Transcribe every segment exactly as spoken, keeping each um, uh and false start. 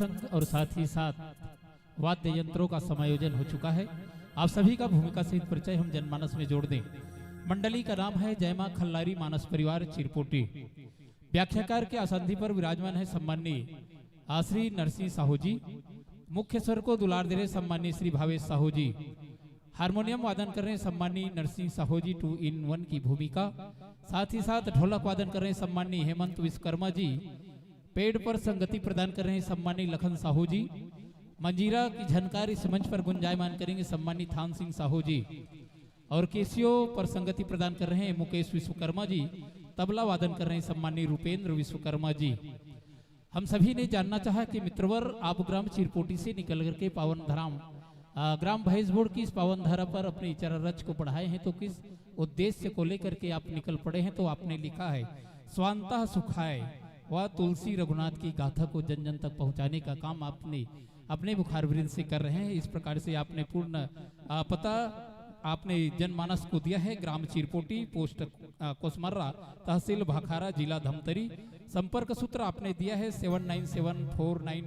प्रसंग और साथ ही साथ वाद्य यंत्रों का समायोजन हो चुका है। आप सभी का भूमिका सहित परिचय हम जनमानस में जोड़ दें। मंडली का नाम है जय मां खल्लारी मानस परिवार चिरपोटी। व्याख्याकार के आसंदी पर विराजमान है सम्माननीय आ, श्री नरसिंह साहू जी। मुख्य स्वर को दुलार दे रहे सम्माननीय श्री भावेश साहू जी। हारमोनियम वादन कर रहे हैं सम्माननीय नरसिंह साहू जी, टू इन वन की भूमिका। साथ ही साथ ढोलक वादन कर रहे हैं सम्माननीय हेमंत विश्वकर्मा जी। पैड पर संगति प्रदान कर रहे हैं सम्माननीय लखन साहू जी। मंजीरा की झनकार इस मंच पर गुंजायमान करेंगे सम्माननीय थान सिंह साहू जी। और केसियो पर संगति प्रदान कर रहे हैं मुकेश विश्वकर्मा जी। तबला वादन कर रहे हैं सम्माननीय रूपेंद्र विश्वकर्मा जी। हम सभी ने जानना चाहा कि मित्रवर, आप ग्राम चिरपोटी से निकल करके पावन धराम, आ, ग्राम भैंसबोड़ की इस पावन धरा पर अपने चरण रच को बढ़ाए हैं, तो किस उद्देश्य को लेकर के आप निकल पड़े हैं? तो आपने लिखा है, स्वांतः सुखाय व तुलसी रघुनाथ की गाथा को जन जन तक पहुंचाने का काम आपने अपने मुखारवृंद से कर रहे हैं। इस प्रकार से आपने पूर्ण, आ, पता आपने जनमानस को दिया है। ग्राम चिरपोटी, पोस्ट, आ, कोसमर्रा, तहसील भाखारा, जिला धमतरी। संपर्क सूत्र आपने दिया है seven nine seven four nine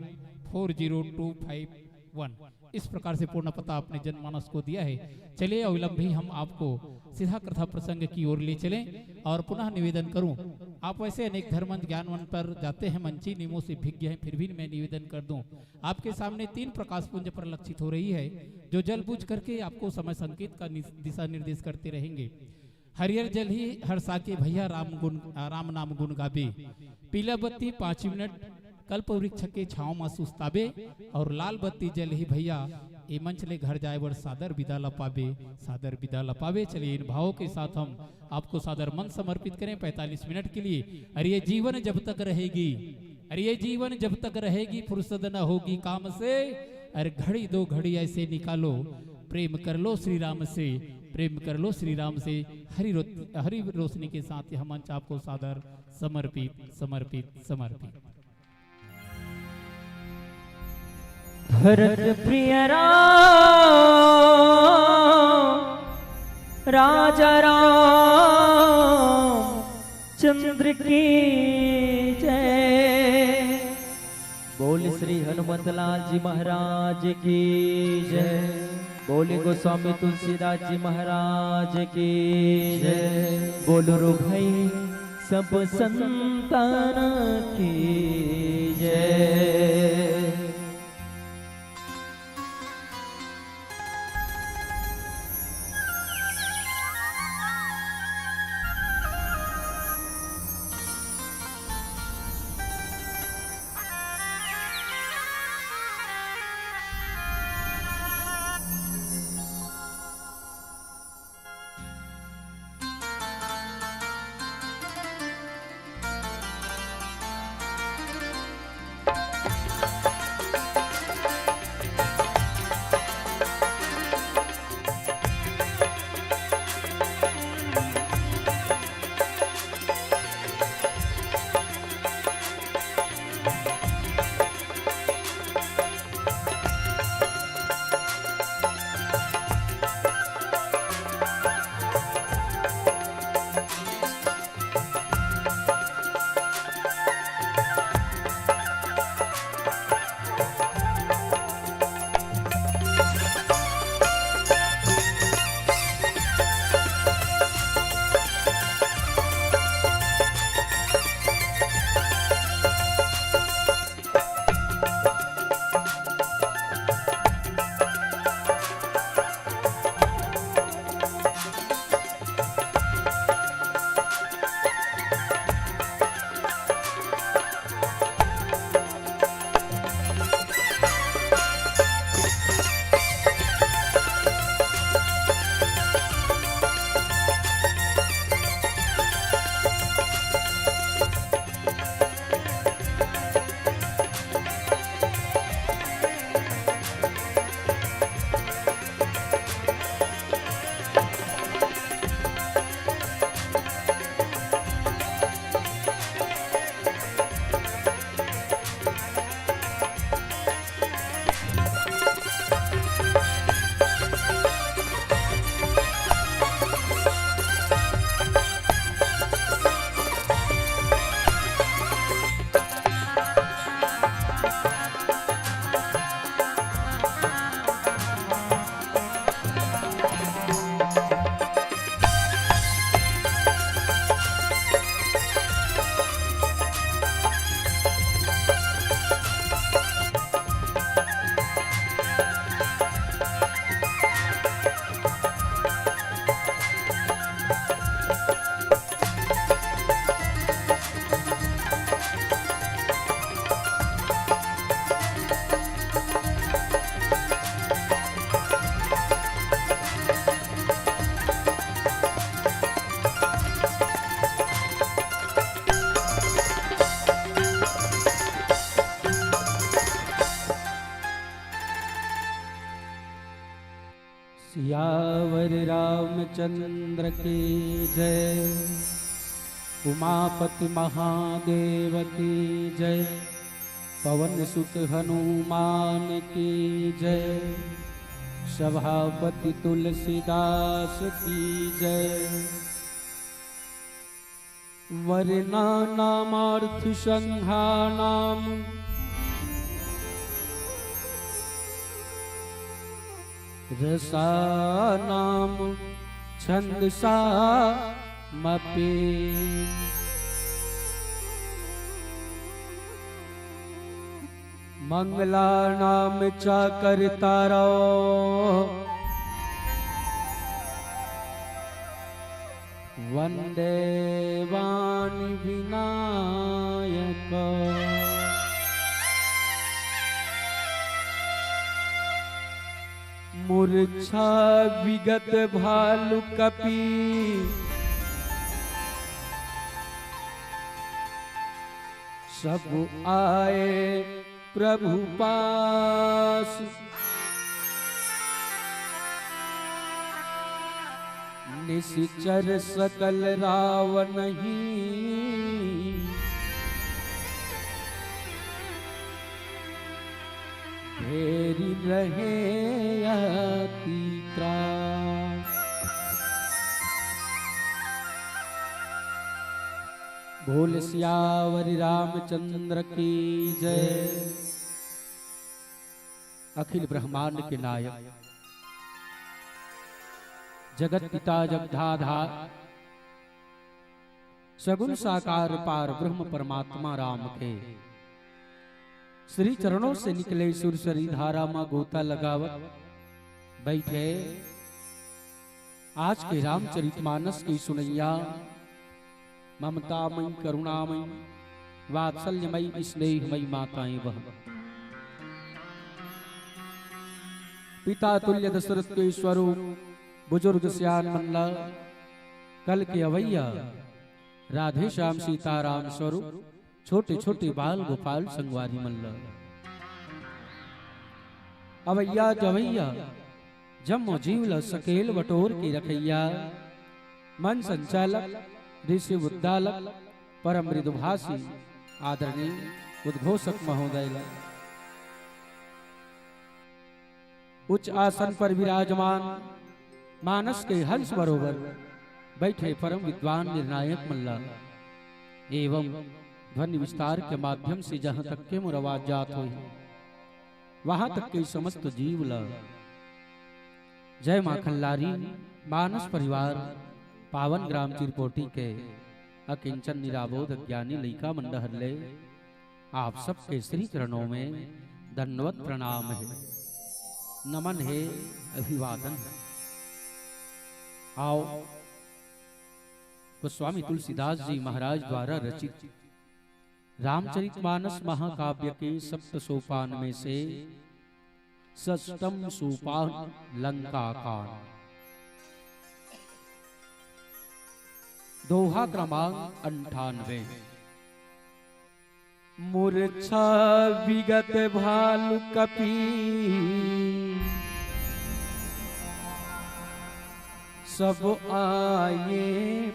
four zero two five one. इस प्रकार से पूर्ण पता आपने जनमानस को दिया है। चलिए, अविलंब ही हम आपको सीधा कथा प्रसंग की ओर ले चलें और पुनः निवेदन करूं, आप वैसे अनेक धर्म ज्ञान वन पर जाते हैं, मंची निमों से भिज्ञ हैं, फिर भी मैं निवेदन कर दूं, आपके सामने तीन प्रकाश पुंज परिलक्षित हो रही है, जो जल बूझ करके आपको समय संकेत का निस-, दिशा निर्देश करते रहेंगे। हरियर जल ही हर साके भैया, राम गुण, आ, राम नाम गुण गाबे। पीला बत्ती पाँच मिनट, कल्प वृक्ष के छांव मा सुस्ताबे। और लाल बत्ती जल ही भैया, ए मंच ले घर जाए बर सादर विदा ला पाबे, सादर विदा ला पाबे। चलिए, इन भावों के साथ हम आपको सादर मन समर्पित करें पैंतालीस मिनट के लिए। अरे ये जीवन जब तक रहेगी, अरे ये जीवन जब तक रहेगी, फुर्सत न होगी काम से। अरे घड़ी दो घड़ी ऐसे निकालो, प्रेम कर लो श्री राम से, प्रेम कर लो श्री राम से। हरी रो-, हरी रोशनी के साथ यह मंच आपको सादर समर्पित, समर्पित, समर्पित। भरत प्रिय राम, राजा राम चंद्र की जय। बोल श्री हनुमत लाल जी महाराज की जय। बोल गोस्वामी तुलसीदास जी महाराज की जय। बोल रो भाई सब संतान की जय। सियावर रामचंद्र की जय। उमापति महादेव की जय। पवन सुत हनुमान की जय। सभापति तुलसीदास की जय। वर्णानामर्थसंघानां रसानां छंदसामपि। मंगलानां च कर्तारौ वंदे वाणी विनायक। मूर्छा विगत भालु कपि सब आए प्रभु पास। निशिचर सकल रावनहि घेरि रहे अति त्रास। बोल सियावर रामचंद्र की जय। अखिल ब्रह्मांड के नायक, जगत पिता जगधाधार, सगुण साकार पार ब्रह्म परमात्मा राम के श्री चरणों से निकले सुरसरी धारा मा गोता लगावत बैठे आज के रामचरितमानस के सुनैया ममतामयी, करुणामयी, वात्सल्यमयी, स्नेहमयी माताएं बहन, पिता तुल्य दशरथ के स्वरूप बुजुर्ग सियान मन ला, कल के अवैया राधे श्याम सीताराम स्वरूप छोटे छोटे बाल गोपाल संगवारी मन ला, अवैया जवैया जम्मो जीव ल सकेल बटोर के रखैया मन संचालक, ऋषि उद्दालक, परम मृदुभाषी आदरणीय उद्घोषक महोदय ल, उच्च आसन पर विराजमान मानस के हंस बरोबर बैठे परम विद्वान निर्णायक मन ल एवं ध्वनि विस्तार के माध्यम से जहां तक के मोर आवाज जात होही, वहां तक के समस्त जीव ल जय माखन लारी। मानस परिवार पावन ग्राम चिरपोटी के अकिंचन निराबोध अज्ञानी लइका मन डहर ले आप सबके श्री चरणों में दंडवत प्रणाम हे, नमन हे, अभिवादन हे। आओ, गोस्वामी तुलसीदास जी महाराज द्वारा रचित रामचरितमानस महाकाव्य के सप्त सोपान में से षष्टम सोपान लंका कांड, दोहा क्रमांक अंठानवे। मूर्छा विगत भालु कपि सब आए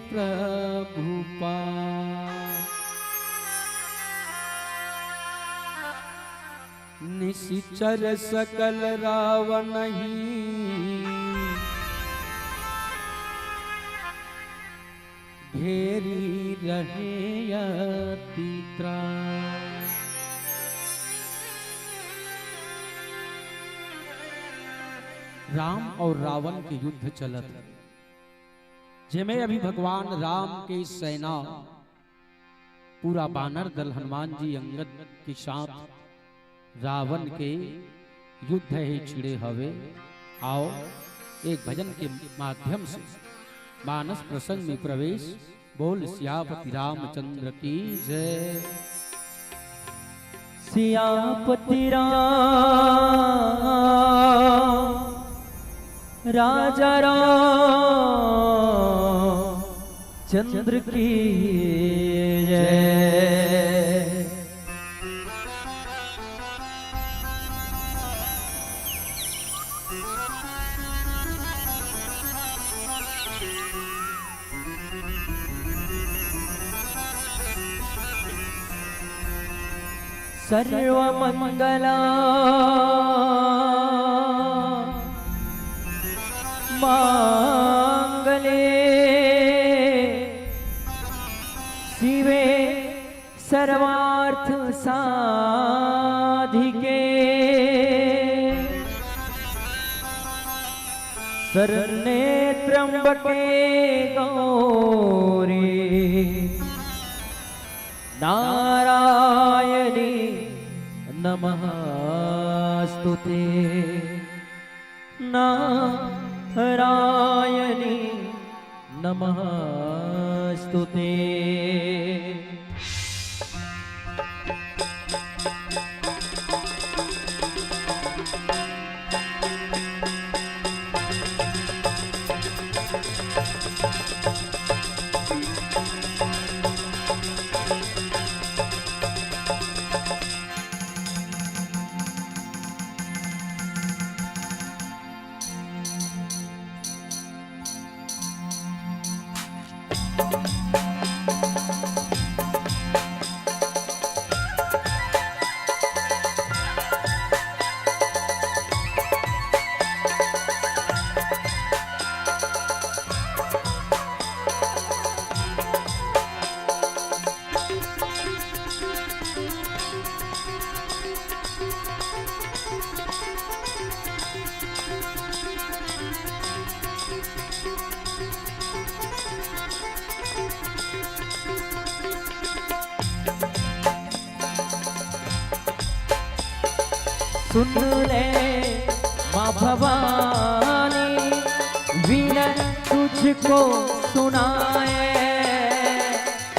प्रभु पास। निशिचर सकल रावनहि घेरी रहे अति त्रास। राम और रावण के युद्ध चलत हे, जेमे अभी भगवान राम के सेना, पूरा बानर दल हनुमान जी अंगद के साथ रावण के युद्ध हे छिड़े हवे। आओ, एक भजन के माध्यम से मानस प्रसंग में प्रवेश। बोल सियापति रामचंद्र की जय। सियापति राम राजा राम चंद्र की जय। सर्वमंगल मांगले शिवे सर्वार्थ साधिके शरण्ये त्र्यंबके गौरी नारायणी नमस्तुते। नारायणी नमस्तुते। सुन ले माँ भवानी, विनय तुझको सुनाए।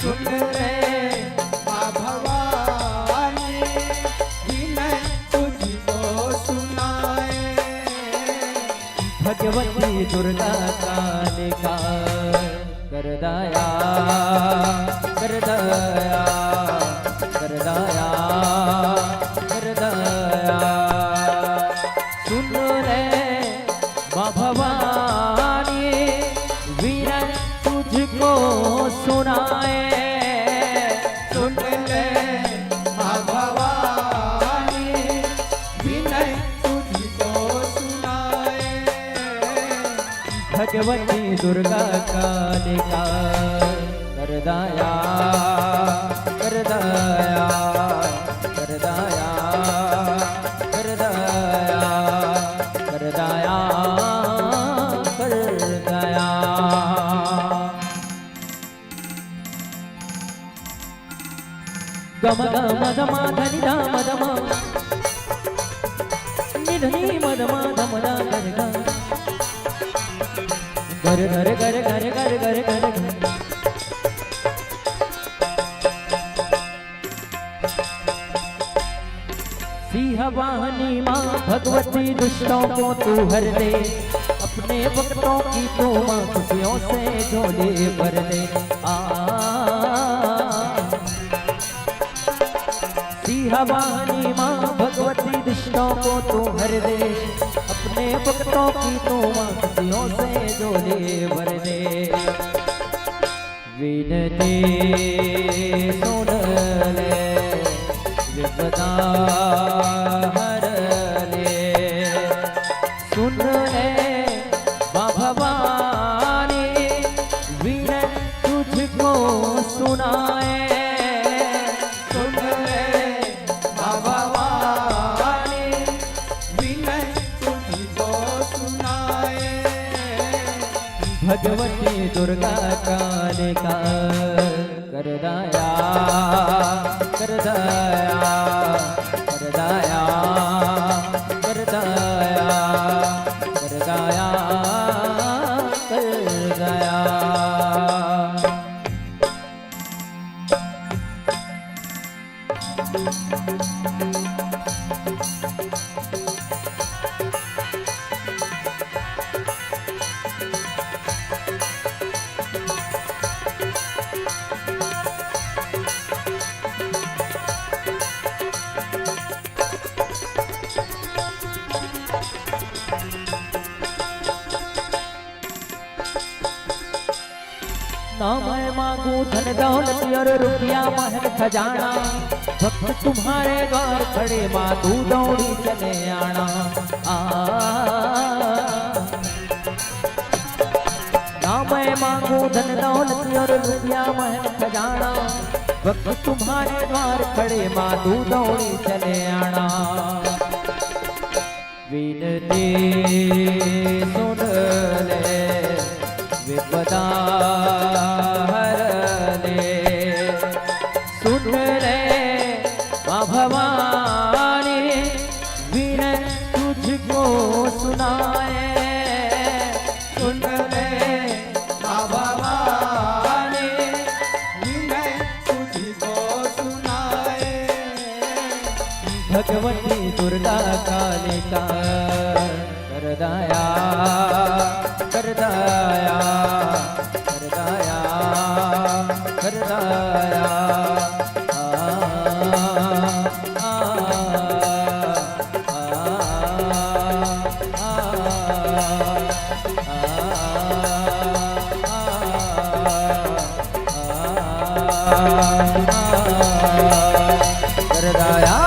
सुन ले माँ भवानी, विनय तुझको सुनाए। भगवती दुर्गा कालिका कर दया, कर दया, कर दया, कर दया। सुन ले माँ भवानी, विनय तुझको सुनाए। सुन ले माँ भवानी, विनय तुझको सुनाए। भगवती दुर्गा कालिका कर दया, कर दया, कर दया, कर दया, कर दया, कर दया। गम गम दमा धनि दा मदमा, नि धनि मदमा धमदा धर गा। घर घर घर घर घर घर घर घर। सिंह वाहनी माँ भगवती दुष्टों को तू हर दे, अपने भक्तों की तू माँ खुशियों से झोली भर दे। आ सिंह वाहनी माँ भगवती दुष्टों को तू हर दे, अपने भक्तों की तू माँ खुशियों से झोली भर दे। विनती सुन ले, विपदा हर ले। सुन ले माँ भवानी, विनय तुझको सुनाए। सुन ले माँ भवानी, विनय तुझको सुनाए। भगवती दुर्गा कालिका कर दया, कर दया, कर दया, कर दया, कर दया, कर दया। ना मैं मांगू धन दौलत और रुपया महल खजाना, भक्त तुम्हारे द्वार खड़े माँ तू दौड़ी चले आना। आ, ना मैं मांगू धन दौलत और रुपया महल खजाना, भक्त तुम्हारे द्वार खड़े माँ तू दौड़ी चले आना। विनती सुन ले विपदा हर ले, सुन ले माँ भवानी विनय तुझको सुनाए। सुन ले माँ भवानी विनय तुझको सुनाए। भगवती दुर्गा कालिका कर दया, कर दया, कर दया, कर दया। आ, आ, आ, आ, आ, आ, आ, आ, कर दया,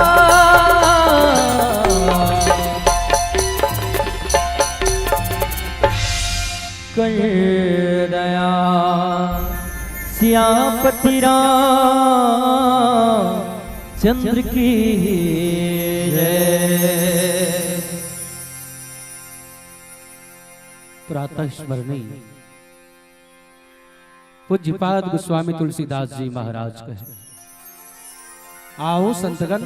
कर दया। सियापति राम चंद्र की जय। प्रातः स्मरणी पूज्यपाद गोस्वामी तुलसीदास जी महाराज कहे, आओ संतगण,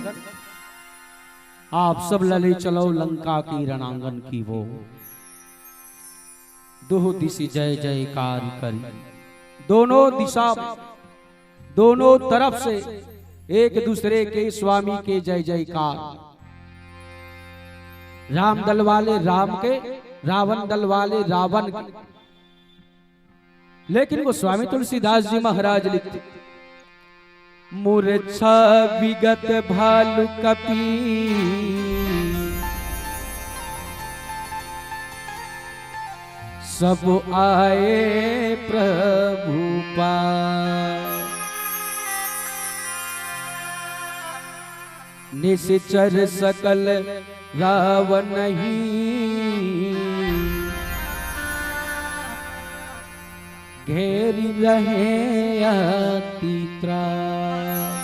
आप सब ला ले चलो लंका की रणांगन की वो। दोह दिशि जय जयकार करी, दोनों दिशा, दोनों तरफ से एक दूसरे के स्वामी के जय जयकार। राम दल वाले राम के, रावण दल वाले रावण के। लेकिन गोस्वामी तुलसीदास जी महाराज लिखते, मूर्छा विगत भालु कपि, सब आए प्रभु पास। निशिचर सकल रावनहि, घेरि रहे अति त्रास।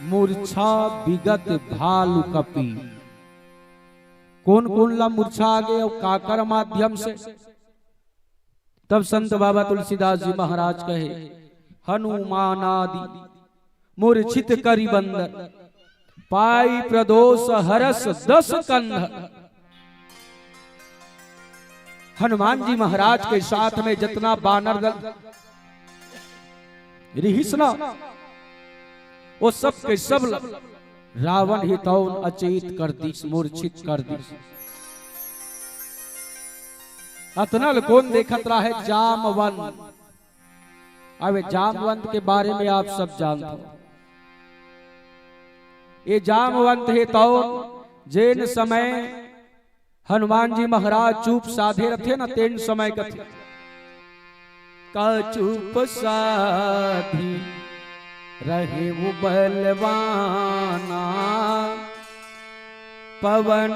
मूर्छा विगत भालु कपि। कोन कोन ला मूर्छा आ गे अउ काकर माध्यम से? तब संत बाबा तुलसीदास जी महाराज कहे, हनुमानादि मूर्छित करि बंदन, पाई प्रदोष हरष दस कंदन। हनुमान जी महाराज के साथ में जितना बानर दल रिहिस ना, वो सब के सब ल-, रावण हे तौन अचेत कर दिस, मूर्छित कर दिस। अतना ल कोन देखत रहे? जामवंत। अब ये जामवंत के बारे में आप सब जानत हो। ये जामवंत हे तौन जेन समय हनुमान जी महाराज चुप साधे रथे न, तेन समय कथे, का चुप साधि रहे वो बलवाना, पवन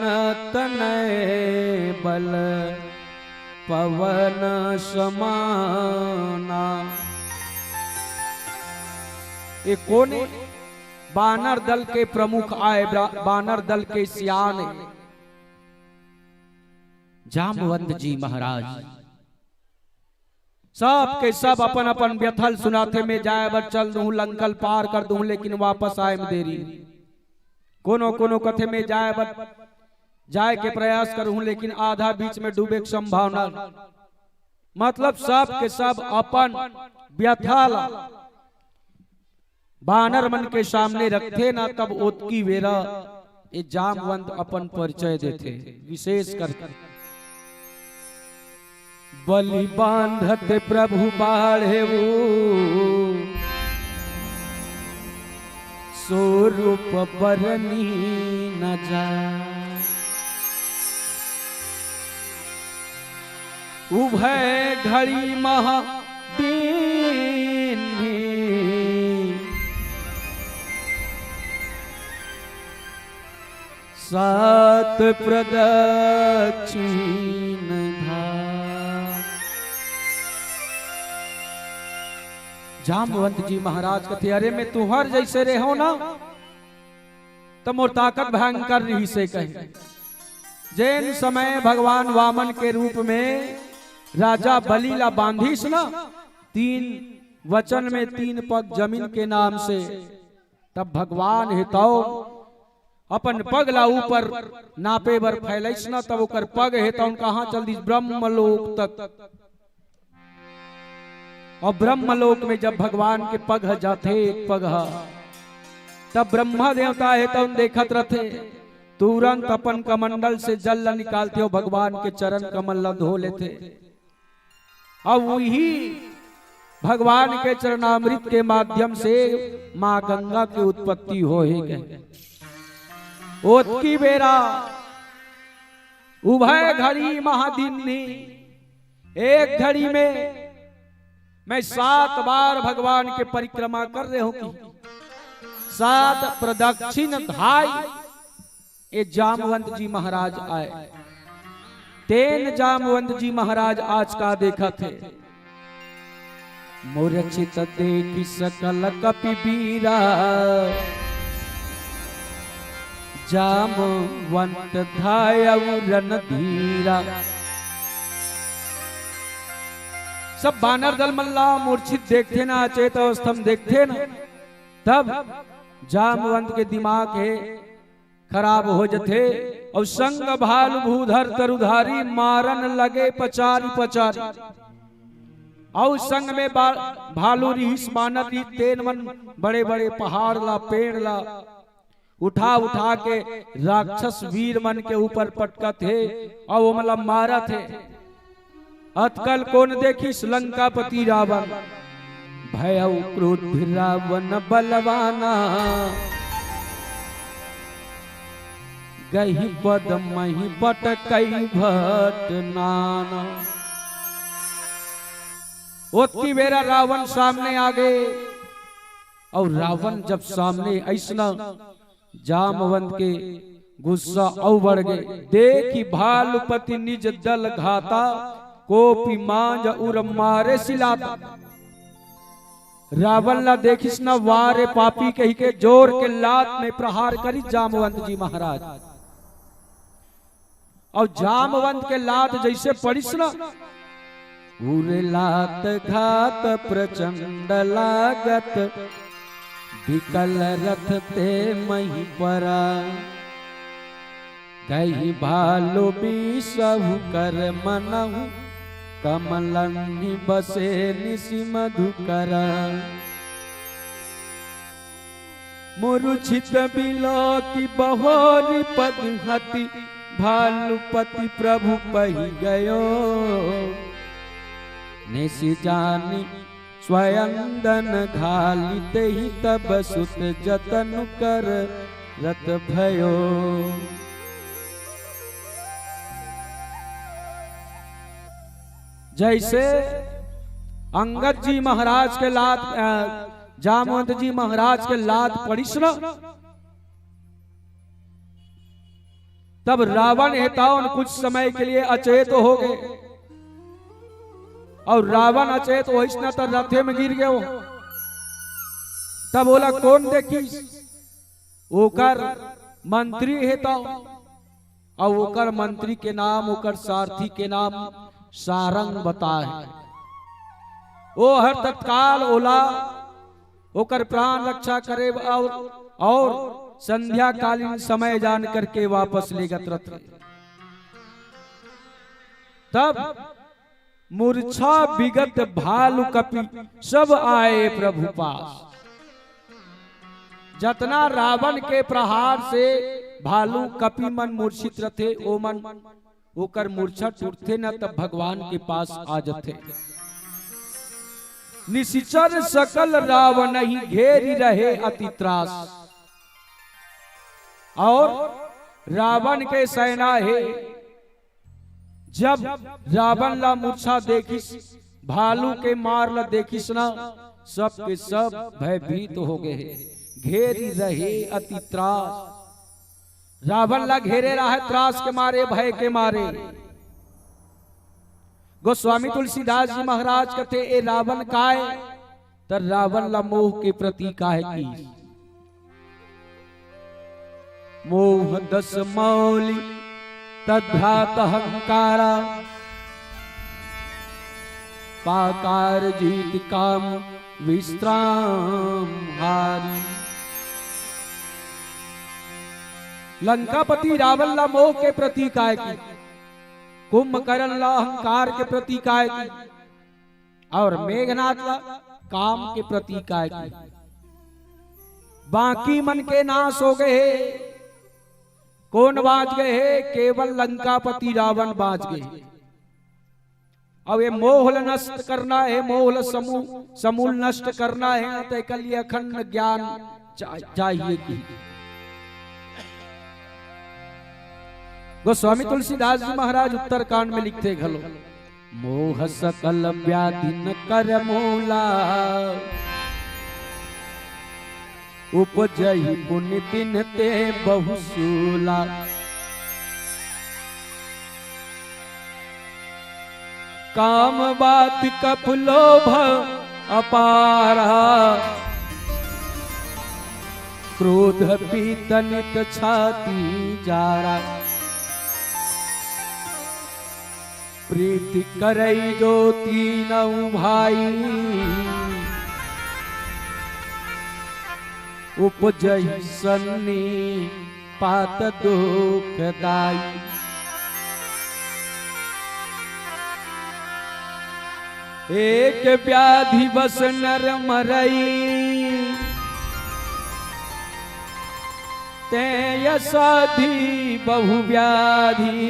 तनय बल पवन समाना। ये कोने? बानर दल के प्रमुख आय, ब्रा-, बानर दल के सियान ए। जामवंत जी महाराज सब के सब अपन अपन व्यथा ल सुनाथे, "मैं जाय बर चल दूहूं, लंका ल पार कर दूहूं, लेकिन वापस आय म देरी।" कोनो कोनो कथे, "मैं जाय बर, जाय के प्रयास करहूं, लेकिन आधा बीच में डूबे के संभावना।" मतलब सब के सब अपन व्यथा ला बानर मन के सामने रखथे ना, तब ओतकी बेरा ए जामवंत अपन परिचय देथे। विशेष करके बलि बांधत प्रभु बाढ़े वो, सो रूप बरनी न जा। उभय घड़ी महा दीन्ही सात प्रदक्षिण धार। जामवंत जी महाराज कथे, "अरे, मैं तुंहर जइसे रेहेंव ना, त मोर ताकत भयंकर रिहिसे," कहे। जेन समय भगवान वामन के रूप में राजा बलि ला बांधिस ना, तीन वचन में तीन पग जमीन के नाम से, तब भगवान हे तौन अपन पग ला ऊपर नापे बर फैलइस ना, तब ओकर पग हे तौन कहाँ चल दिस? ब्रह्मलोक तक। अउ ब्रह्मलोक में जब भगवान के पग ह जाथे, एक पग ह, तब ब्रह्मा देवता हे तौन देखत रथे, तुरंत अपन कमंडल से जल ला निकालथे अउ भगवान के चरण कमल ला धो लेथे। अउ उही भगवान के चरणामृत के माध्यम से माँ गंगा के उत्पत्ति होहे कहे। ओतकी बेरा उभय घड़ी महा दीन्ही, एक घड़ी में मैं सात बार भगवान के परिक्रमा कर रेहेंव कि सात प्रदक्षिण धाय। ए जामवंत जी महाराज आय, तेन जामवंत जी महाराज आज का देखत हे? मूर्छित देखि सकल कपि बीरा, जामवंत धायउ रणधीरा। सब बानर दल मन ला मूर्छित देखथे ना, अचेत अवस्था में देखथे ना, तब जामवंत के दिमाग हे खराब हो जथे। अउ संग भालु भूधर तरुधारी, मारन लगे पचारी पचारी। अउ संग में बा-, भालू रिहिस, बानर रिहिस, तेन मन बड़े-बड़े पहाड़ ला, पेड़ ला उठा-उठा के राक्षस वीर मन के ऊपर पटकत हे अउ ओमन ला मारत हे। अतकल कोन देखिस? लंकापति रावण। भयउ क्रुद्ध रावण बलवाना, गहि पद महि पटकइ भट नाना। ओतकी बेरा रावण सामने आगे, अउ रावण जब सामने अइस ना, जामवंत के गुस्सा अउ बढ़ गे। देखि भालुपति निज दल घाता, कोपि मांज उर मारे सिलाता। रावण ला देखिस ना, "वाह रे पापी," कहिके जोर के लात में प्रहार करिस जामवंत जी महाराज। अउ जामवंत के लात जइसे पड़िस ना, उर लात घात प्रचंड लागत, बिकल रथ ते महि परा। गहि भालु बिसहु कर मनहु, कमलन्हि बसे निसि मधुकरा। मूर्छित बिलोकि बहोरि पग हति, भालुपति प्रभु पहि गयो। निसि जानि स्वयं दन घालि, तेहि तब सुत जतन करत भयो। जइसे अंगद जी महाराज के लात, अ, जामवंत जी महाराज के लात पड़िस ना, तब रावण हे तौन कुछ समय के लिए अचेत हो गे। अउ रावण अचेत होइस ना, त रथे में गिर गे। तब ओला कोन देखिस? ओकर मंत्री हे तौन, अउ ओकर मंत्री के नाम, ओकर सारथी के नाम सारंग बताए। ओ हर तत्काल ओला ओकर प्राण रक्षा करे अउ, अउ संध्याकालीन समय जान करके वापस लेगत रथे। तब मूर्छा बिगत भालु कपि सब आए प्रभु पास। जतना रावण के प्रहार से भालु कपि मन मूर्छित रथे, ओमन ओकर मूर्छा टूटथे न, तब भगवान के पास आ जथे। निसिचर सकल रावणहि घेरि रहे अति त्रास। अउ रावण के सेना हे, जब रावण ला मूर्छा देखिस, भालू के मार ला देखिस ना, सब के सब भयभीत हो गए हे। घेरी रहे अति त्रास, रावण ला घेरे रहे त्रास के मारे, भय के मारे। गोस्वामी तुलसीदास जी महाराज कथे, ए रावण काय, त रावण ला मोह के प्रतीक आहे कि मोह दस मौलि तद्भ्रात अहंकारा, पाकार जीत काम विश्राम हारी। लंकापति रावण ला मोह के प्रतीक आय कि, कुंभकर्ण ला अहंकार के प्रतीक आय कि, और मेघनाथ ला काम के प्रतीक आय कि, बाकी मन के नाश हो गए हे। कोन बाँच गए हे? केवल लंकापति रावण बाँच गए हे। अब ये मोह ल नष्ट करना हे, मोह ल समू-, समूल नष्ट करना हे, त एकर लिए अखंड ज्ञान चा-, चाहिए कि गोस्वामी तुलसीदास जी महाराज उत्तरकांड में लिखथे घलो, मोह सकल व्याधि न कर मूला, उपजहि पुनि दिन ते बहु सूला। काम बात कप लोभ अपारा, क्रोध पीत नित छाती जारा। प्रीति करई जो तीनऊ भाई, उपजहि सन्नी पात दुखदाई। एक व्याधि बस नर मरई, ते असाधि बहु व्याधि।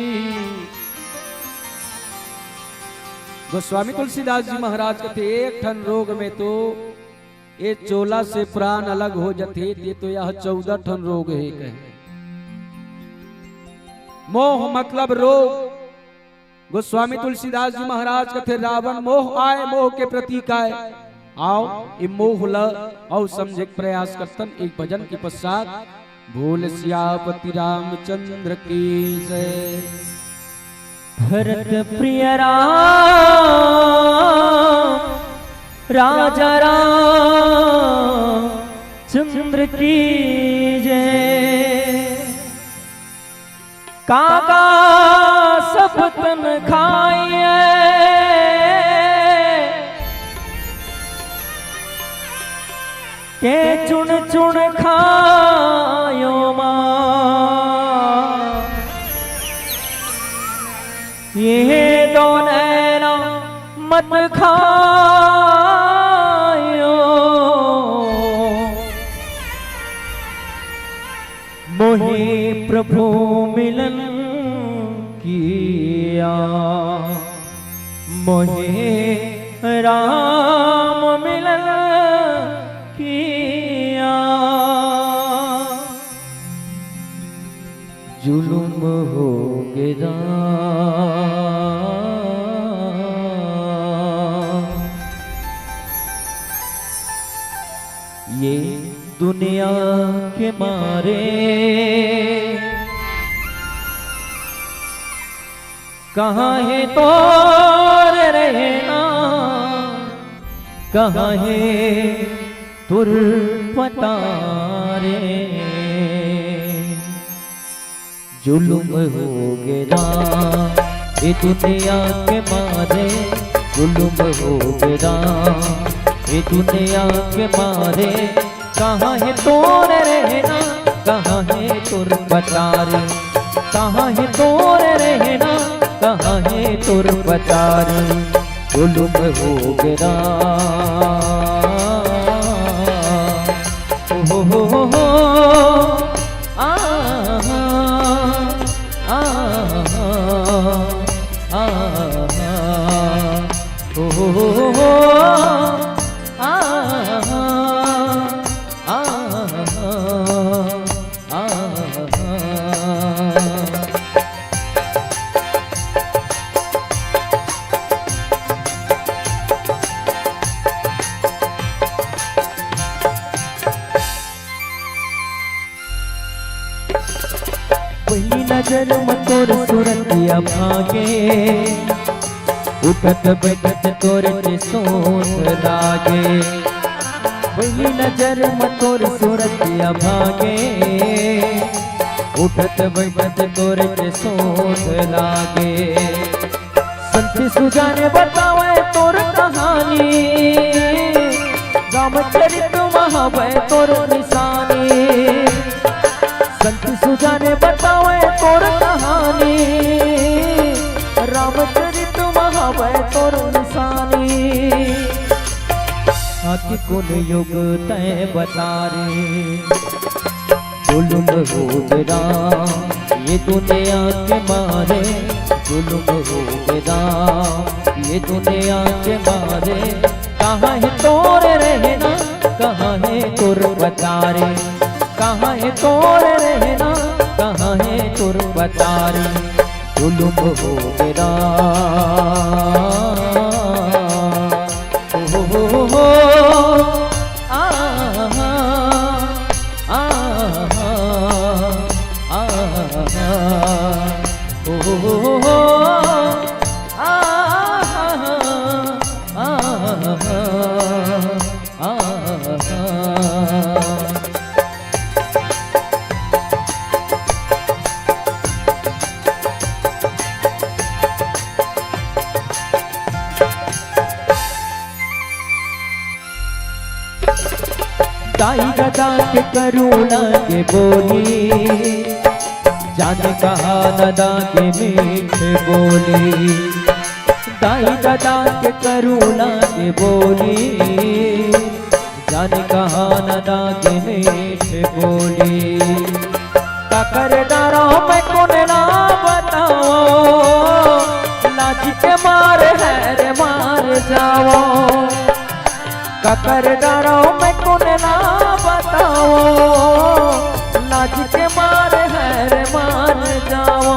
गोस्वामी तुलसीदास जी महाराज कथे, एक ठन रोग में तो ये चोला से प्राण अलग हो जथे, ये तो यह चौदह ठन रोग हे कहे। मोह मतलब रोग। गोस्वामी तुलसीदास जी महाराज कथे, रावण मोह आय, मोह के प्रतीक आय। आओ, ये मोह ल अउ समझे के प्रयास करतन एक भजन के पश्चात। बोल सियापति रामचंद्र की जय। भरत प्रिय राम राजा राम चंद्र की जय। काका सब तन खाइए, के चुन चुन खायो माँ। ये दो नैना मत खायो। मोहे प्रभु मिलन किया, मोहे राम मिलन किया। जुलुम हो गे राम। ये दुनिया के मारे, कहाँ हे तोर रहना, कहाँ हे तोर पतारे। जुलुम हो गे राम, ये दुनिया के मारे, जुलुम हो गे राम, ये दुनिया के मारे। कहाँ हे तोर रहना, कहाँ हे तोर पतारे, कहाँ हे तोर रहना, कहाँ हे तोर पतारे। जुलुम हो गे राम। ओ हो हो हो हो। आ हा, आ हा, आ हा। ओ हो हो हो हो। आ हा, आ हा, आ हा। पहिली नजर म तोर सूरतिया भागे, उठत बैठत तोर के सोच लागे। पहिली नजर म तोर सूरतिया भागे, उठत बैठत तोर के सोच लागे। संत सुजान बतावे तोर कहानी, रामचरित म हवय तोर निशानी। संत सुजान बतावे तोर कहानी, रामचरित म हवय तोर निशानी। आके कोन योग तैं बता रे। जुलुम हो गे राम, ये दुनिया के मारे, जुलुम हो गे राम, ये दुनिया के मारे। कहाँ हे तोर रहना, कहाँ हे तोर पतारे, कहाँ हे तोर रहना, कहाँ हे तोर पतारे। जुलुम हो गे राम, ओ हो हो हो, आ, आ, आ, आ, आ, ओ हो हो हो, आ, आ, आ, आ, आ। दाई ददा के करुणा के बोली, जाने कहा ददा के मीठ बोली। दाई ददा के करुणा के बोली, जाने कहा ददा के मीठ बोली। काकर डरो मैं कोन ला बताओ, लाज के मारे हर मार जाओ। काकर डरो मैं कोन ला बताओ, लाज के मारे हर मार जाओ।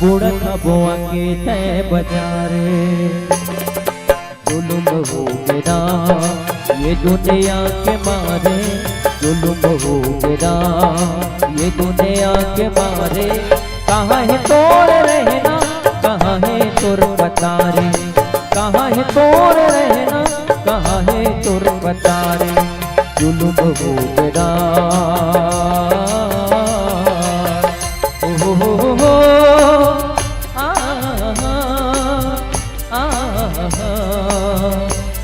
बूढ़त हबो आके तैं बता रे। जुलुम हो गे राम, ये दुनिया के मारे, जुलुम हो गे राम, ये दुनिया के मारे। कहाँ हे तोर रहना, कहाँ हे तोर पतारे, कहाँ हे तोर रहना, कहाँ हे तोर पतारे। जुलुम हो गे राम, ओ हो हो हो हो, आ, आ, आ,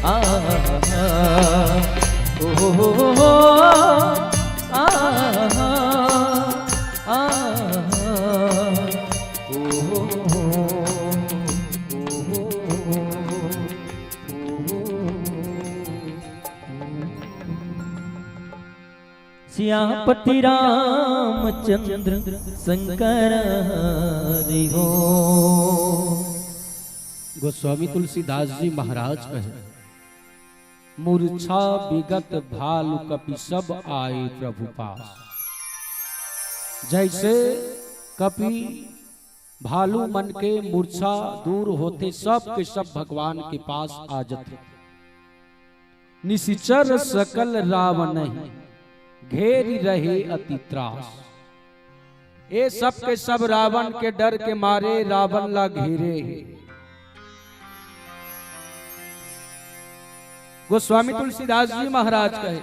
आ, ओ हो हो हो हो, आ, आ, ओ हो हो हो। सियापति रामचंद्र शंकर हरि हो। गोस्वामी तुलसीदास जी महाराज कहे, मूर्छा विगत भालु कपि सब आए प्रभु पास। जैसे कपि भालू मन के मूर्छा दूर होथे, सब के सब भगवान के पास आ जथे। निसिचर सकल रावनहि घेरि रहे अति त्रास। ए सब के सब रावण के डर के मारे रावण ला घेरे हे। गोस्वामी तुलसीदास जी महाराज कहे,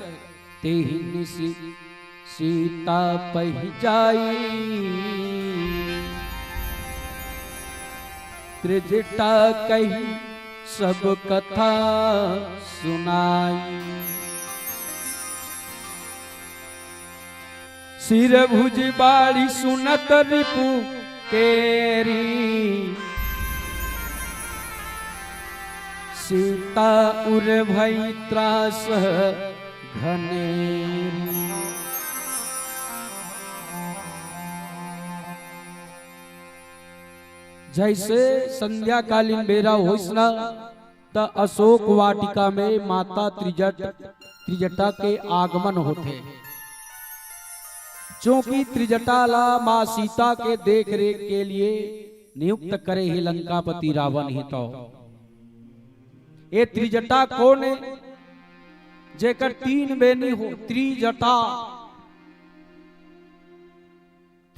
तेहि निसि सीता पहि जाई, त्रिजटा कहि सब कथा सुनाई। सिर भुज बाढ़ि सुनत रिपु केरी, सीता उर भई त्रास घनेरी। जैसे संध्याकालीन बेरा होइस ना, त अशोक वाटिका में माता त्रिजट, त्रिजटा के आगमन होथे। चूंकि त्रिजटा ला माँ सीता के देख रेख के लिए नियुक्त करे हे लंकापति रावण ही तो। ए त्रिजटा कोन ए? जेकर तीन बेनी हो, त्रिजटा।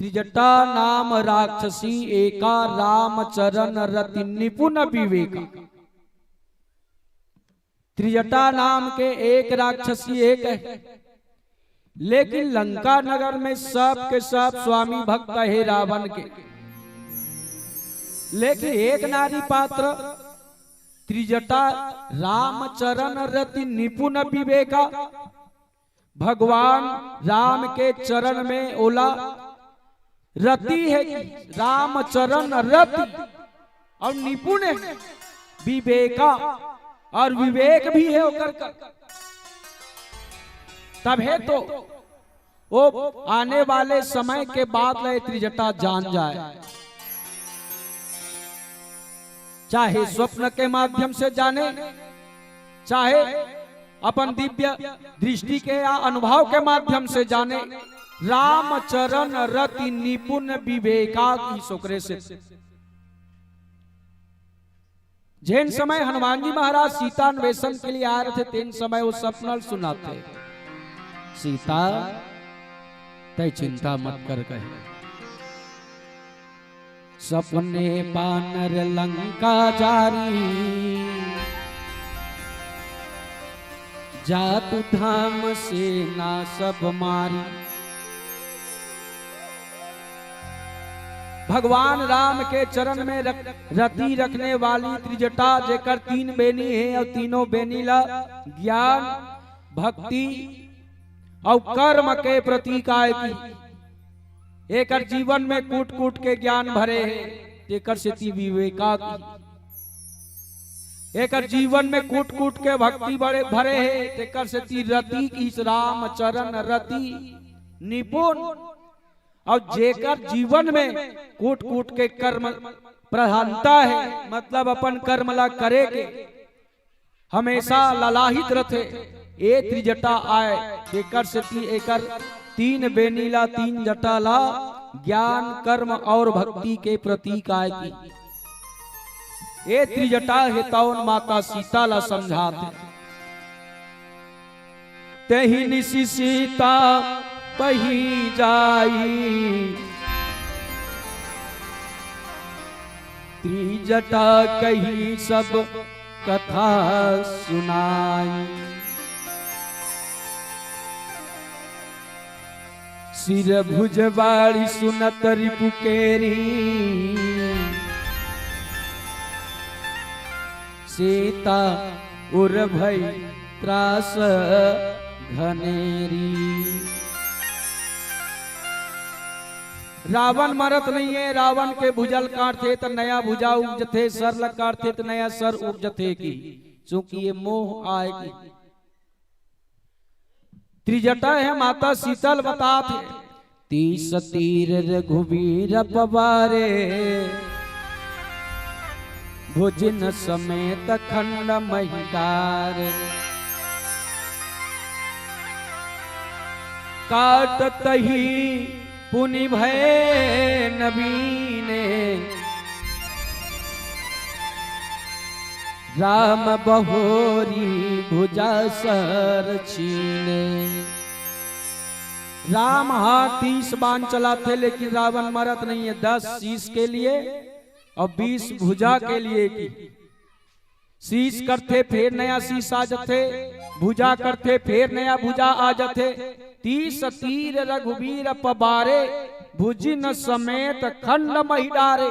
त्रिजटा नाम राक्षसी एका, रामचरण रति निपुण विवेका। त्रिजटा नाम के एक राक्षसी एक है, लेकिन लंका नगर में सब के सब स्वामी भक्त है रावण के। लेकिन एक नारी पात्र त्रिजटा रामचरण रति निपुण विवेका, भगवान राम के चरण में ओला रति है कि रामचरण रति और निपुण है, विवेका और विवेक भी है ओकर कर। तब है तो वो आने वाले समय के बात ले त्रिजटा जान जाए, चाहे स्वप्न के माध्यम से जाने, चाहे अपन दिव्य दृष्टि के या अनुभव के माध्यम से जाने। रामचरण रति निपुण विवेका की सोकरे से। जेन समय हनुमान जी महाराज सीता अन्वेषण के लिए आए रथे, तेन समय वो सपना ल सुनाथे, "सीता, तै चिंता मत कर," कहे। सपने बानर लंका जारी, जातु धाम सेना सब मारी। भगवान राम के चरण में रख-, रति रखने वाली त्रिजटा, जेकर तीन बेनी है और तीनों बेनी ला ज्ञान, भक्ति और कर्म के प्रतीक आय की। एकर जीवन में कूट कूट के ज्ञान भरे है, तेकर सेती विवेका की। एकर जीवन में कूट कूट के भक्ति बड़े भरे है, तेकर सेती रति की, रामचरण रति निपुण। और जेकर जीवन में कूट कूट के कर्म प्रधानता है, मतलब अपन कर्म ला करे के हमेशा ललाहित रथे, ए त्रिजटा आय, तेकर सेती एकर तीन बेनी ला, तीन जटा ला ज्ञान, कर्म और भक्ति के प्रतीक आय की। ए त्रिजटा हे तौन माता सीता ला समझात हे। तेहि निसि सीता पही जाई, त्रिजटा कही सब कथा सुनाई। सिर भुज बाड़ी सुनत रिपु केरी, सीता उर भई त्रास घनेरी। रावण मरत नहीं है, रावण के भुजा ल काटथे त नया भुजा उपजथे, सर ल काटथे त नया सर उपजथे की, चूंकि ये मोह आय की। त्रिजटा हे माता सीता ल बतात हे। तीस तीर रघुवीर पवारे, भुजिन समेत खंड महितारे। काटत ही पुनि भय नबीने, राम बहोरी भुजा सर छीने। राम हा तीस बाण चलाथे, लेकिन रावण मरत नहीं है। दस शीश के लिए और बीस भुजा के लिए की। शीश करथे, फेर नया शीश आ जथे, भुजा करथे, फेर नया भुजा आ जथे। तीस तीर रघुवीर पबारे, भुजिन समेत खंड महि डारे।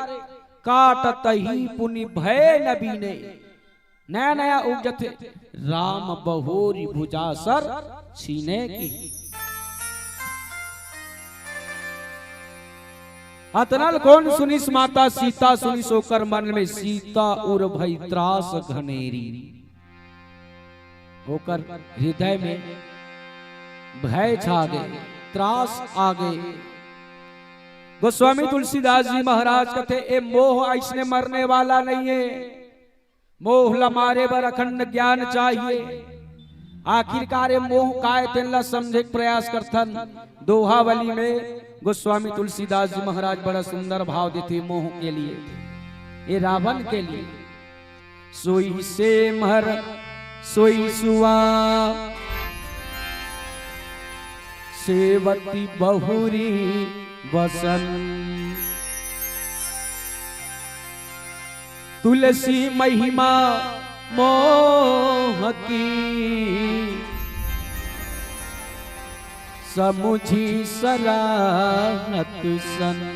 काटत ही पुनि भय नबीने, नया नया उपजथे, राम बहोरी भुजा सर छीने की। अतनल कौन सुनिस, माता सीता सुनिस, ओकर मन में सीता उर भई त्रास घनेरी। ओकर हृदय में भय छा गे, त्रास आ गे। गोस्वामी तुलसीदास जी महाराज कथे, ए मोह अइसने मरने वाला नहीं है। मोह ला मारे बर अखंड ज्ञान चाहिए। आखिरकार ये मोह काय, तेन ला समझे के प्रयास करथन। दोहावली में गोस्वामी तुलसीदास जी महाराज बड़ा सुंदर भाव देथे मोह के लिए, ये रावण के लिए। सोई सेमर सोई सुआ, सेवति बहुरी बसन। तुलसी महिमा मोह की, समुझी सराहत सन।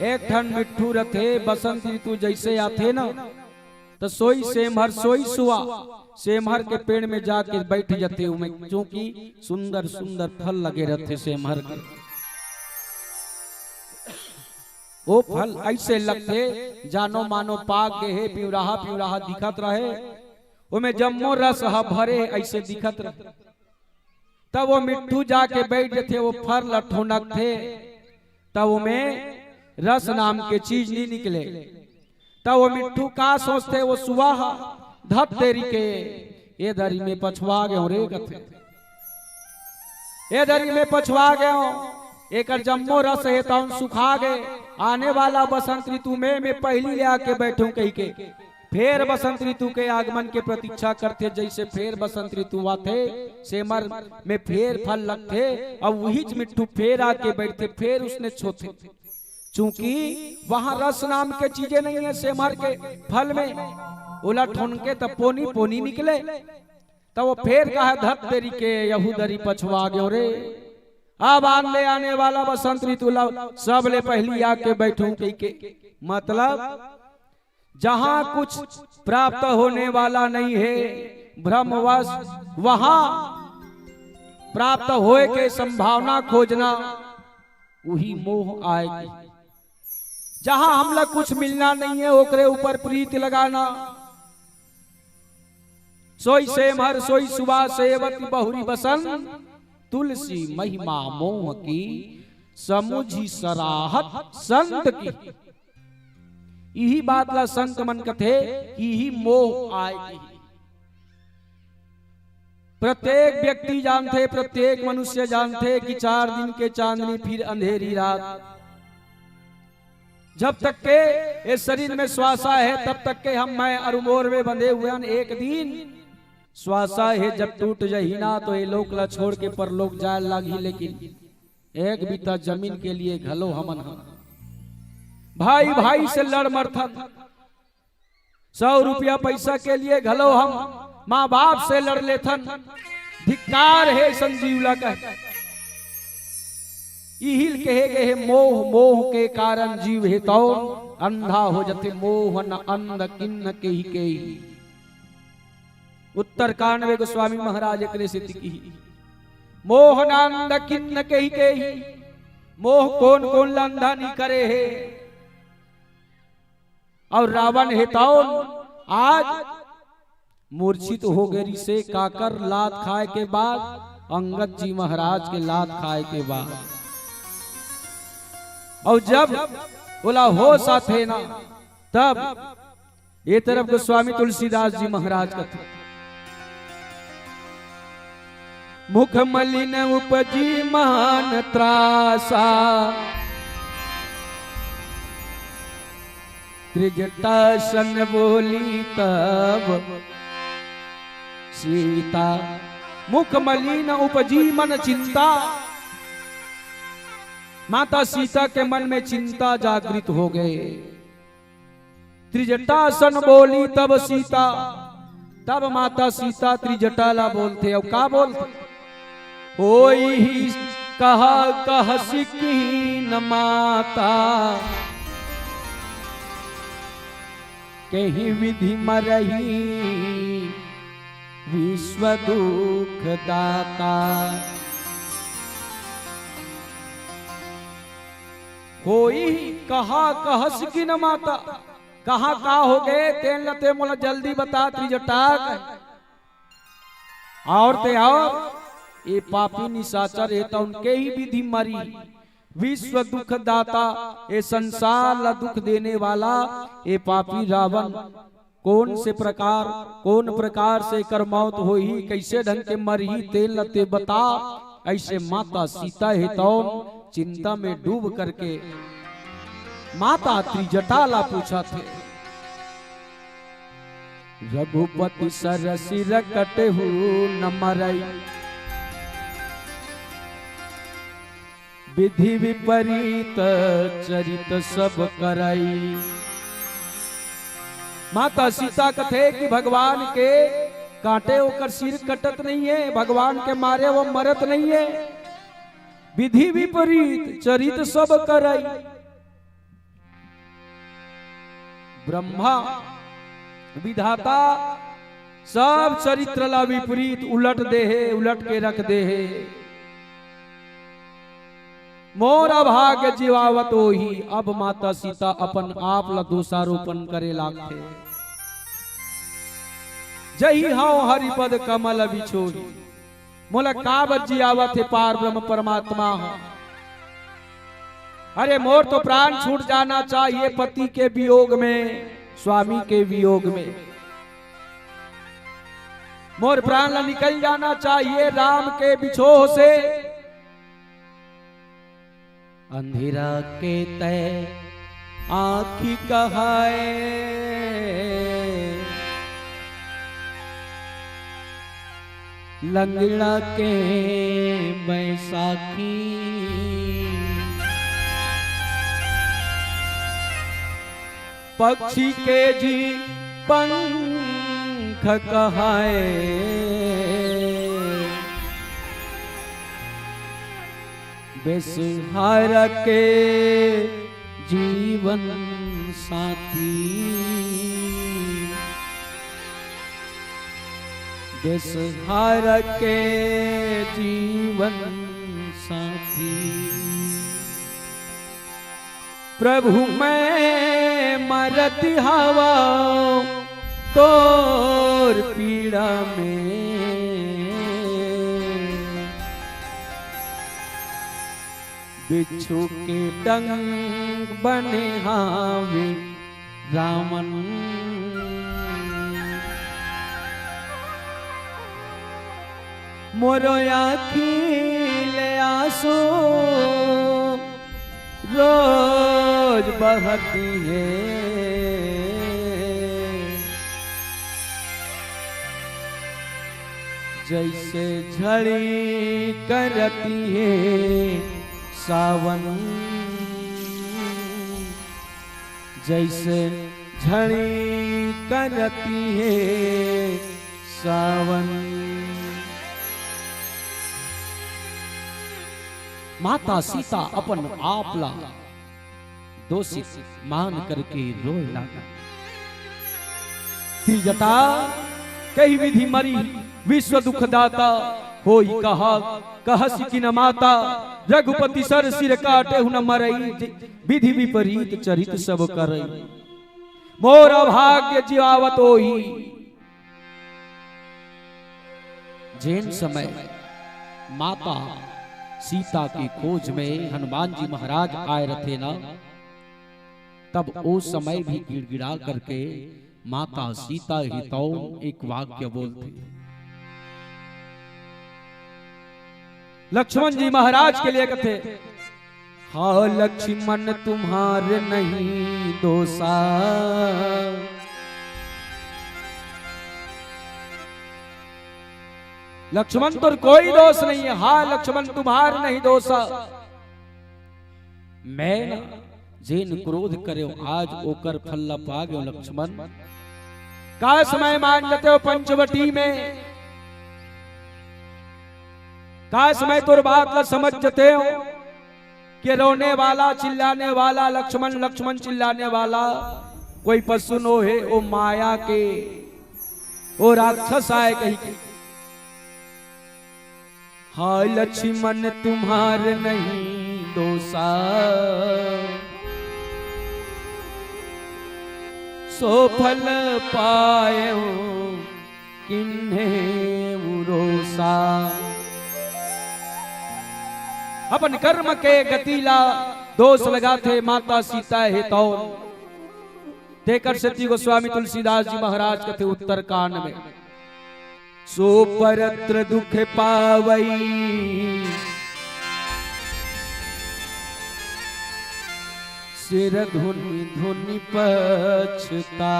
एक ठन मिट्ठू रथे, बसंत ऋतु जइसे आथे न, त सोई सेमहर, सोई सुआ, सेमहर के पेड़ में जाके बइठ जथे। ओमे चूंकि सुंदर सुंदर फल लगे रथे सेमहर के। ओ फल अइसे लगथे, जानो मानो पाक गे हे, पिवराहा पिवराहा दिखत रहे, ओमे जम्मो रस ह भरे हे, अइसे दिखत रहे। तब ओ मिट्ठू जाके बइठ जथे, ओ फर ल ठोनकथे, तब ओमे रस नाम के चीज नी निकले। तब ओ मिट्ठू का सोचथे, ओ सुआ ह, "धत तेरी के, ए दरी में पछवा गेंव रे," कथे। "ए दरी में पछवा गेंव, एकर जम्मो रस हे तउन सुखा गे, आने वाला बसंत ऋतु में, में पहिली ले आके बइठहूं," कहिके फेर बसंत ऋतु के आगमन के प्रतीक्षा करथे। जइसे फेर बसंत ऋतु आथे, सेमर में फेर फल लगथे, अउ उहीच मिट्ठू फेर आके बइठथे, फेर उसने छोथे। चूंकि वहां रस नाम के चीजे नइ हे सेमर के फल में, ओला ठोनके त पोनी पोनी निकले। त ओ फेर कहे, "धत तेरी के, एहू दरी पछवा गेंव रे, अब आन ले आने वाला बसंत ऋतु ला सबले पहिली आके बइठहूं," कहिके। मतलब, जहां कुछ प्राप्त होने वाला नहीं है, भ्रमवश वहां प्राप्त होए के संभावना खोजना, उही मोह आय। जहां हमला कुछ मिलना नहीं है, ओकरे ऊपर प्रीत लगाना। सोई सेमहर, सोई सुआ, सेवति बहुरी बसन, तुलसी महिमा मोह की, समुझी सराहत संत की। इही बात ला संत मन कथे कि इही मोह आय। प्रत्येक व्यक्ति जानथे, प्रत्येक मनुष्य जानथे कि चार दिन के चांदनी फिर अंधेरी रात। जब तक के ये शरीर में श्वासा है, तब तक के हम मैं अरु मोर में बंधे हुए हन। एक दिन श्वासा है जब टूट जही ना, तो ये लोक ला छोड़ के परलोक जाय लागही। लेकिन एक बित्ता जमीन के लिए घलो हमन ह भाई भाई से लड़ मरथन, सौ रुपया पैसा के लिए घलो हम माँ बाप से लड़ लेथन। धिक्कार हे संजीव ला कह। इहिल कहे गए हे, मोह मोह के कारण जीव हे तौन अंधा हो जथे, मोह न अंध किन्न केहि केहि। उत्तर कांड में गोस्वामी महाराज एकरे सेती किही, मोह न अंध किन्न केहि केहि। मोह कोन कोन ला अंधा नी करे हे। अउ रावण हे तौन आज मूर्छित हो गे रिसे, काकर लात खाय के बाद, अंगद जी महाराज के लात खाय के बाद। अउ जब ओला होश आथे ना, तब ये तरफ गोस्वामी तुलसीदास जी महाराज कथे, मुख मलिन उपजी मान त्रासा, त्रिजटा सन बोली तब सीता। मुख मलिन उपजी मन चिंता, माता सीता के मन में चिंता जागृत हो गए। त्रिजटा सन बोली तब सीता, तब माता सीता त्रिजटा ला बोलथे। अउ का बोलथे? होई कहा कहसि कीन माता, केहि विधि मरही विश्व दुख दाता। होई कहा कहसि कीन माता, कहाँ का हो गए, तेन ल ते मोला जल्दी बता त्रिजटा। अउ ते अउ ये पापी निशाचर हे तौन केहि विधि मरही विश्व दुख दाता, ये संसार ला दुख देने वाला ये पापी रावण कोन से प्रकार, कोन प्रकार से एकर मौत होही, कइसे ढंग के मरही, तेन ल ते बता। अइसे माता सीता हे तौन चिंता में डूब करके माता त्रिजटा ला पूछत हे। रघुपति सर सिर कटहु न मरई, विधि विपरीत चरित सब करई। माता सीता कथे कि भगवान के काटे ओकर सिर कटत नहीं है, भगवान के मारे वो मरत नहीं है। विधि विपरीत चरित सब करई। ब्रह्मा विधाता सब चरित्र ला विपरीत उलट दे हे, उलट के रख दे हे। मोर अभाग्य जीवावत होही। अब माता सीता अपन आप ला दोषारोपण करे लागथे। जही हव हरिपद कमल बिछोही। मोला काबर जियावत हे पार ब्रह्म परमात्मा ह? अरे मोर तो प्राण छूट जाना चाहिए पति के वियोग में, स्वामी के वियोग में। मोर प्राण ला निकल जाना चाहिए राम के बिछोह से। अंधेरा के तय आँखी कहाए, लंगड़ा के बैसाखी, पक्षी के जी पंख कहाए, बेसहारा के जीवन साथी, बेसहारा के जीवन साथी। प्रभु मैं मरत हवं तोर पीड़ा में, बिच्छू के डंक बने हावे रावण। मोरो आँखी ले आंसू रोज बहती है, जैसे झड़ी करती है सावन, जैसे झड़ी करती है सावन। माता सीता अपन आप ला दोषित मान करके रोए लागे। त्रिजटा कहि विधि मरी विश्व दुखदाता, होई कहा कहसि कि न माता, रघुपति सर सिर काटेहु न मरई, विधि विपरीत चरित सब करई। मोर अभाग्य जियावत होही। जेन समय माता सीता के खोज में हनुमान जी महाराज आए रथे ना, तब ओ समय भी गिड़गिड़ा करके माता सीता ही तो एक वाक्य बोलथे। लक्ष्मण जी महाराज के लिए कथे, "हा लक्ष्मण तुम्हार नहीं दोषा।" लक्ष्मण तोर कोई दोष नहीं है। हा लक्ष्मण तुम्हार नहीं दोषा। मैं ना जेन क्रोध करेंव, आज ओकर फल ला पा गेंव लक्ष्मण। काश मैं मान जतेंव पंचवटी में, काश मैं तोर बात ला समझ जतेंव कि रोने वाला, चिल्लाने वाला लक्ष्मण, लक्ष्मण चिल्लाने वाला कोई पशु नो हे, ओ माया के, ओ राक्षस आय कही के। हा लक्ष्मण तुम्हार नहीं दोषा, सो फल पायो किन्हें उरोसा। अपन कर्म के गति ला दोष लगाथे माता सीता हे तौन। तेकर सेती गोस्वामी तुलसीदास जी महाराज कथे उत्तरकांड में, "सो परत्र दुख पावई, सिर धुनि धुनि पछता।"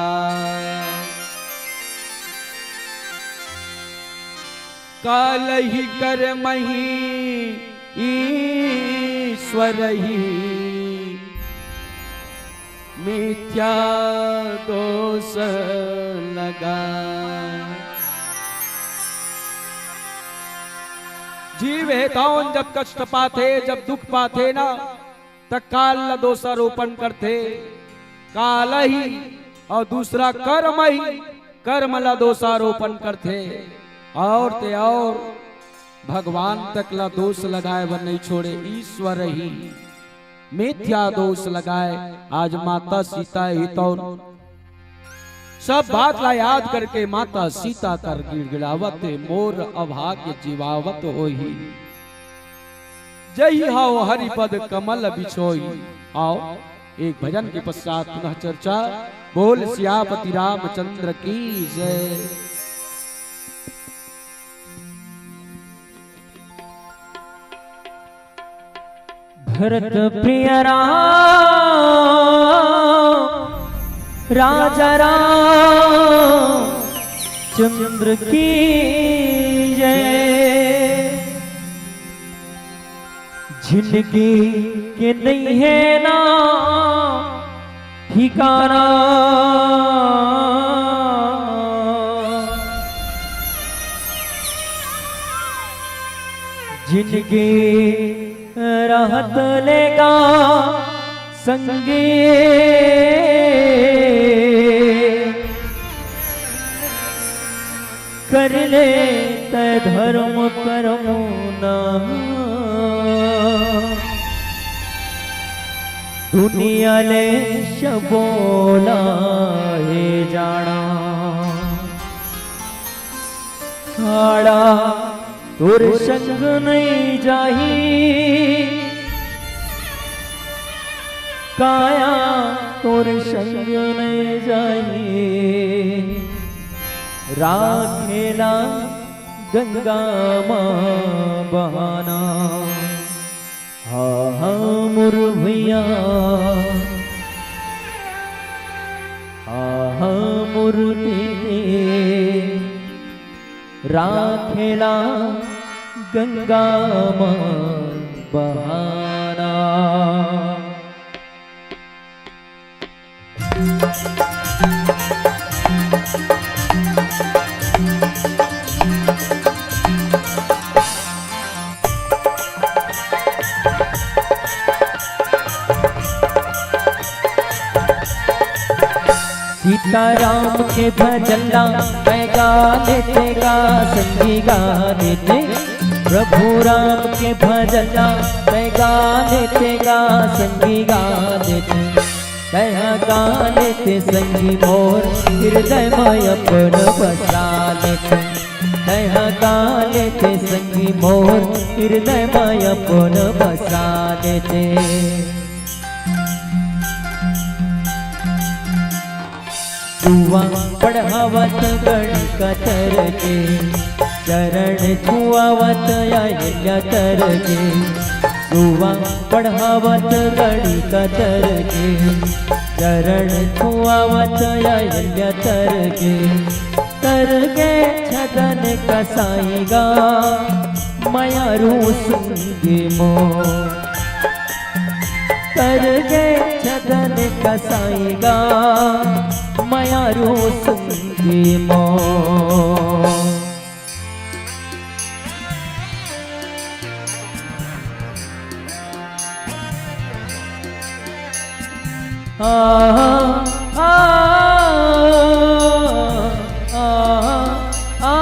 काल ही कर्म ही ईश्वर ही, मिथ्या दोष लगाय। जीव हे तौन जब कष्ट पाथे, जब दुख पाथे ना, त काल ला दोषारोपण करथे, काल ही, अउ दूसरा कर्म ही, कर्म ला दोषारोपण करथे। और ते और भगवान तक ला दोष लगाय बर नइ छोड़े, ईश्वर ही मिथ्या दोष लगाय। आज माता सीता ही तौन सब बात ला याद करके माता सीता कर गिड़गिड़ावत हे, मोर अभाग्य जीवावत होही। जय ही हाव हरिपद कमल बिछोई। आओ, एक भजन के पश्चात पुनः चर्चा। बोल सियापति रामचंद्र की जय। भरत प्रिय राम, राजा राम चंद्र की जय। जिनगी के नइ हे ना ठिकाना, जिनगी रहत ले गा संगी, कर ले तैं धर्म करम ना। दुनिया ले सबो ला हे जाना, हाड़ा तोर संग नइ जाही, काया तोर संग नइ जाही। राखे ला गंगा म बहाना। हा हा मोर भैया, हा हा मोर दीदी, राखे ला गंगा म बहाना। सीताराम के भजन ला तैं गा लेते गा संगी, गा लेते। प्रभु राम के भजन ला तैं गा लेते गा संगी, गा लेते। तैं हा गा लेते संगी मोर, हृदय म अपन बसा लेते। तैं हा गा लेते संगी मोर, हृदय म अपन बसा लेते। दुआ पढ़ावत गणिका तर के, चरण छुआवत अहिल्या तर के। दुआ पढ़ावत गणिका तर के, चरण छुआवत अहिल्या तर के। तर के छगन कसाई गा, मयारू संगी मोर। तर के छगन कसाई गा, मयारू संगी मोर। आ, आ, आ, आ।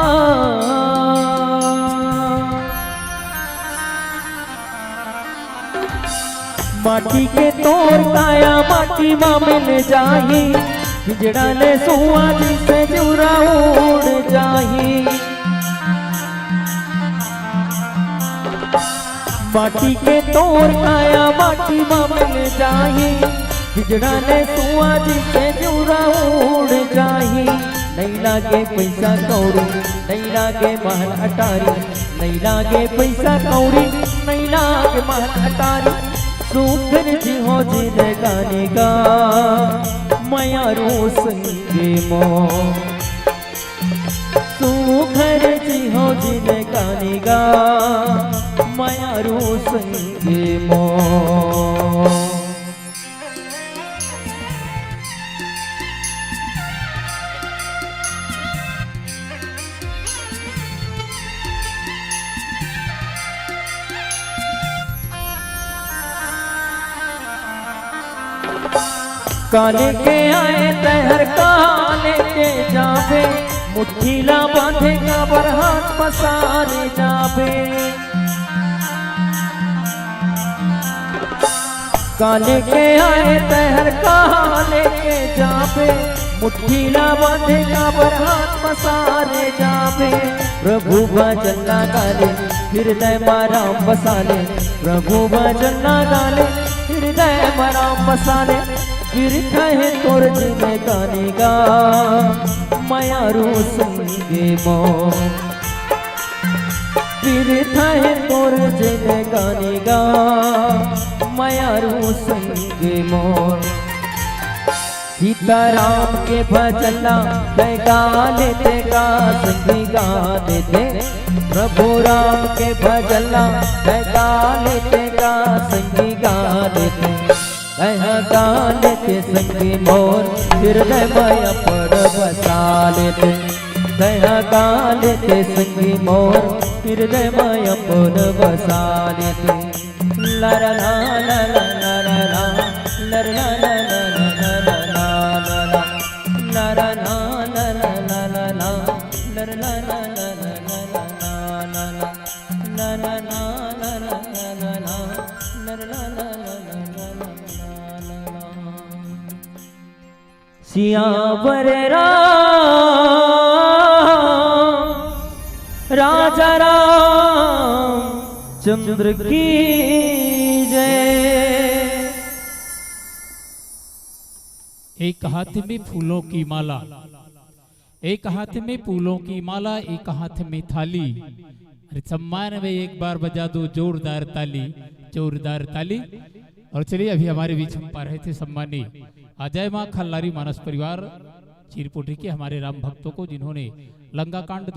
माटी के तोर काया माटी म मिल जाही, हिजड़ा ले सुआ जइसे जुरा उड़ जाही। माटी के तोर काया माटी म मिल जाही, हिजड़ा ले सुआ जइसे जुरा उड़ जाही। नइ लागे पइसा कौड़ी, नइ लागे महल अटारी, नइ लागे पइसा कौड़ी, नइ लागे महल अटारी। सुखर जिहो जिनगानी गा, मयारू संगी मोर। सुखर जिहो जिनगानी मयारू संगी मोर। काले के आए तैहर काले के जाबे, मुट्ठी ला बांधे काबर हाथ पसारे जाबे। काले के आए तैहर काले के जाबे, मुट्ठी ला बांधे काबर हाथ पसारे जाबे। प्रभु भजन ला गाले, हृदय मा राम बसाले। प्रभु भजन ला गाले, हृदय मा राम बसाले। बिरथा हे तोर जिनगानी गा, मयारू संगी मोर। बिरथा हे तोर जिनगानी गा, मयारू संगी मोर। सीताराम के भजन ला तैं गा लेते गा संगी गा लेते। प्रभु राम के भजन ला तैं गा लेते गा संगी गा लेते। तैं गा लेते संगी मोर, हृदय मा अपन बसा लेते। तैं गा लेते संगी मोर, हृदय मा अपन बसा लेते। सियावर राम, राजा रामचंद्र की जय। एक हाथ में फूलों की माला, एक हाथ में फूलों की माला, एक हाथ में थाली। अरे सम्मान में एक बार बजा दो जोरदार ताली, जोरदार ताली। और चलिए, अभी हमारे बीच हम पा रहे थे सम्मानी अजय माँ खल्लारी मानस परिवार चिरपोटी के हमारे राम भक्तों को, जिन्होंने लंका कांड